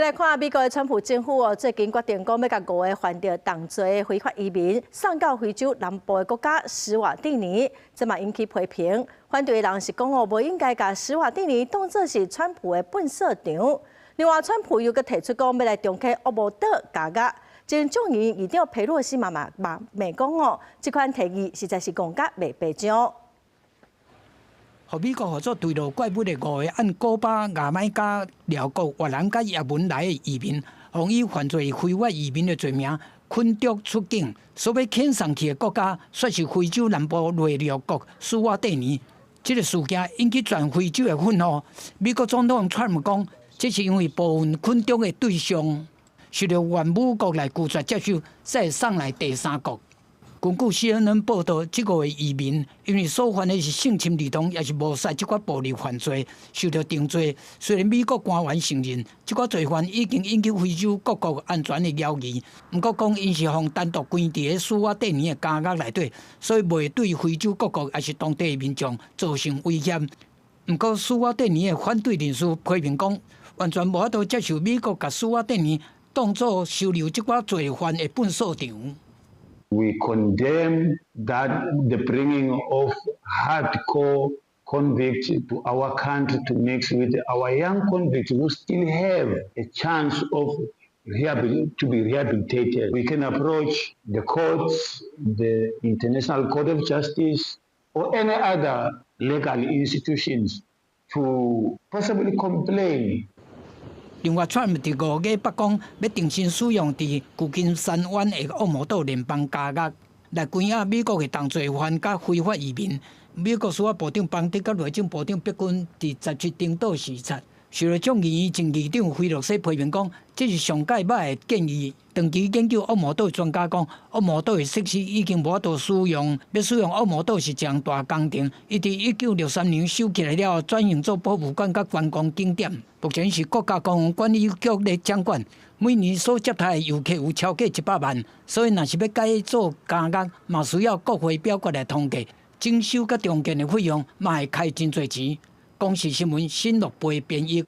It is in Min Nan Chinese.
來看美國的川普政府哦，最近決定講欲共五个犯著重罪的非法移民送到非洲南部的國家史瓦蒂尼，這嘛引起批評。反對的人是講哦，無應該共史瓦蒂尼當做是川普的糞掃場。另外，川普又閣提出講欲來重啟惡魔島監獄。前眾議院議長佩洛西嘛嘛罵講哦，這款提議實在是戇甲袂白張。予美國號做墜落怪物的五个按古巴、牙買加、寮國、越南佮也門來的移民，予以犯罪非法移民的罪名，驅逐出境。所欲遣送去的國家，煞是非洲南部內陸國史瓦蒂尼。這个事件引起全非洲的憤怒。美國總統川普講，這是因為部分驅逐的對象受著原母國來拒絕接受，才會送來第三國。根據 CNN 報道，這五个移民因為所犯的是性侵兒童，抑是謀殺這款暴力犯罪，受著定罪。雖然美國官員承認這款罪犯已經引起非洲各國安全的猶疑，毋過講𪜶是予單獨關佇咧史瓦蒂尼的監獄內底，所以袂對非洲各國抑是當地的民眾造成威脅。毋過史瓦蒂尼的反對人士批評講，完全無法度接受美國共史瓦蒂尼當做收留這款罪犯的糞掃場。 We condemn that the bringing of hardcore convicts to our country to mix with our young convicts who still have a chance of to be rehabilitated. We can approach the courts, the International Court of Justice, or any other legal institutions to possibly complain. 另外，川普佇5月捌講欲重新使用佇舊金山灣的惡魔島聯邦監獄來關押美國的重罪犯佮非法移民。美國司法部長邦德佮內政部長畢根佇17登島視察，受著眾議院前議長菲洛西批評講，這是上蓋歹的建議。長期研究惡魔島的專家講，惡魔島的設施已經無法度使用，欲使用惡魔島是一項大工程。伊佇1963年修起來了後，轉型做博物館佮觀光景點。目前是國家公園管理局咧掌管，每年所接待的遊客有超過100萬，所以若是欲改做監獄，嘛需要國會表決來通過。整修佮重建的費用嘛會開真濟錢。公視新聞新樂貝編譯。